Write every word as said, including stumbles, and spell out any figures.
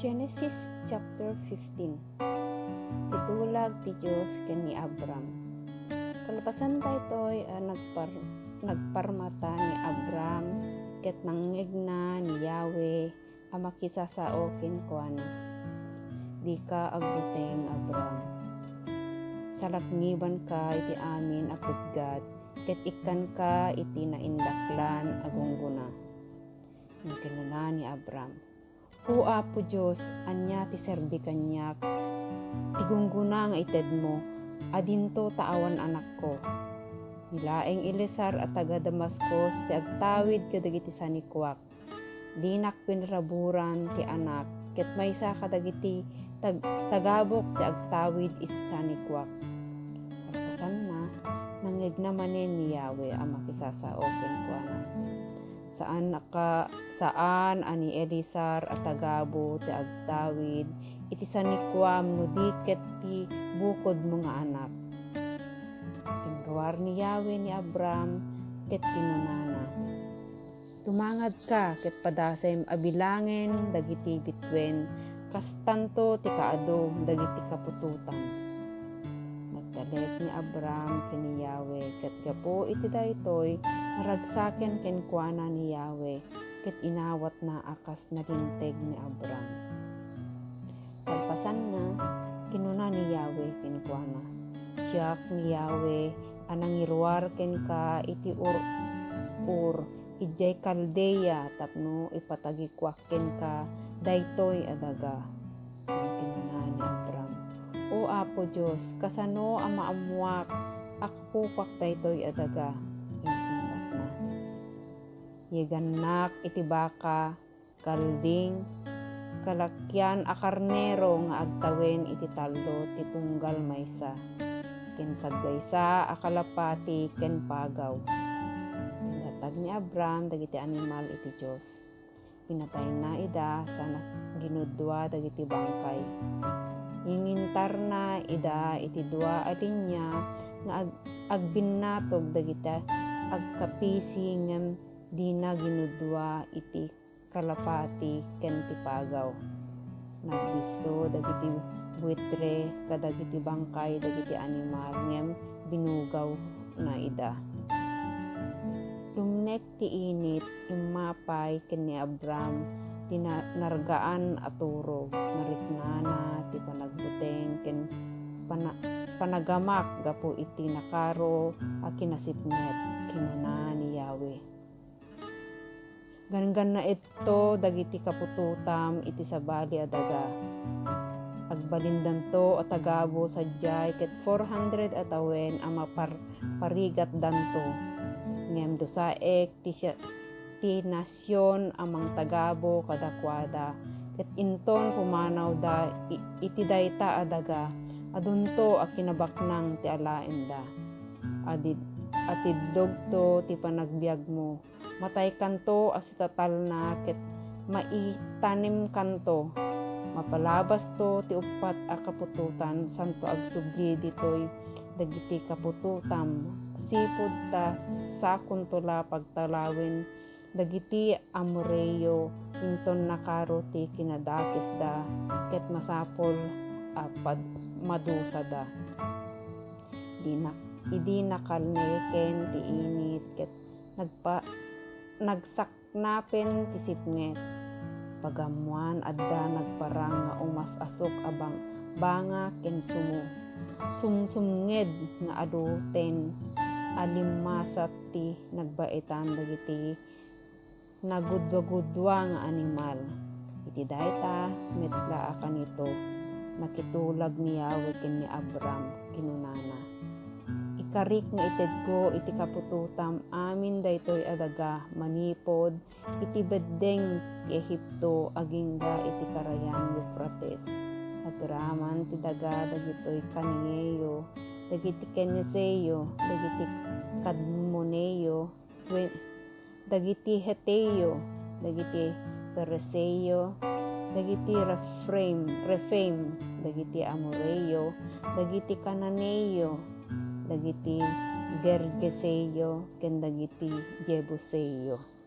Genesis chapter fifteen. Ti tulag ti Dios ken ni Abram. Kalpasan daytoy a nagpar-, nagparmata ni Abram ket nangngegna ni Yahweh a makisasao kenkuana. Dika agbuteng, Abram. Salaknibanka iti amin a peggat ket ikkanka iti naindaklan a gunggona. Ngem kinuna ni Abram, "O Apo Dios, ania ti serbi kaniak? Ti gunggona nga itedmo, adinto ta awan anakko." Ni laeng Eliezer a taga Damascus ti agtawid kadagiti sanikuak. Dinak pinraburan ti anak, ket maysa kadagiti tag-, tagabok ti agtawid iti sanikuak. Kalpasanna, nangngegna manen ni Yahweh a makisasao kenkuana. Saan a ka-, saan a ni Eliezer a tagabok ti agtawid iti sanikuam no di ket ti bukodmo nga anak. Inruar ni Yahweh ni Abram ket kinunana, "Tumangadka ket padasem a bilangen dagiti bituen, kastanto ti kaadu dagiti kaputotam." Nagtalek ni Abram ken ni Yahweh, ket gapu iti daytoy, naragsaken kenkuana ni Yahweh, ket inawatna a kas nalinteg ni Abram. Kalpasanna, kinuna ni Yahweh kenkuana, "Siak ni Yahweh a nangiruar kenka iti Ur, Ur, idiay Caldea tapno ipatagikuak kenka daytoy a daga." Ngem kinuna ni Abram, "O Apo Dios, kasano a maammoak a kukuak daytoy a daga?" Insungbatna, "Yegannak iti baka, kalding, kalakian a karnero nga agtawen iti tallo ti tunggal maysa, ken sagaysa a kalapati ken pagaw." Indatag ni Abram dagiti animal iti Dios. Pinatayna ida sana ginudua dagiti bangkay. Inintarna ida iti dua a linia nga ag-, agbinnatog dagiti agkapisi ngem dina ginudua iti kalapati ken ti pagaw. Nagdisso dagiti buitre kadagiti bangkay dagiti animal ngem binugawna ida. Lumnek ti init, immapay ken ni Abram ti na-, nargaan a turog. Nariknana ti panagbuteng ken pana-, panagamak gapu iti nakaro a kinasipnget. Kinuna ni Yahweh, "Ganggannaetto dagiti kaputotam iti sabali a daga. Agbalindanto a tagabu sadiay ket four hundred a tawen a mapar-, parigatdanto. Ngem dusaek ti sia-, ti nasion a mangtagabu kadakuada, ket inton pumanawda i-, iti dayta a daga, adunto a kinabaknang ti alaenda. Adi-, atiddogto ti panagbiagmo. Mataykanto a sitatalna ket maitanimkanto. Mapalabasto ti uppat a kaputotan, santo agsubli ditoy dagiti kaputotam. Sipud ta sakonto la pagtalawen dagiti Amoreo, inton nakaro ti kinadakesda, ket masapul a pad-, madusada." Dinak-, idi nakalneken ti init ket nagpa-, nagsaknapen ti sipnget. Pagammoan, adda nagparang nga umas-asuk a bang-, banga ken sumo. Sumsumnged nga aluten a limmasat ti nagbaetan dagiti nagudua-gudua nga animal. Iti dayta met la a kanito, nakitulag ni Yahweh ken ni Abram, kinunana, "Ikarik nga itedko iti kaputotam amin daytoy a daga manipud iti beddeng ti Egipto agingga iti Karayan Eufrates. Agraman ti daga dagitoy Cananeo, dagiti Kenizeo, dagiti Kadmoneo, wen-, dagiti Heteo, dagiti Perizeo, dagiti Refraim, Rephaim, dagiti Amoreo, dagiti Cananeo, dagiti Gergeseo, ken dagiti Jebuseo."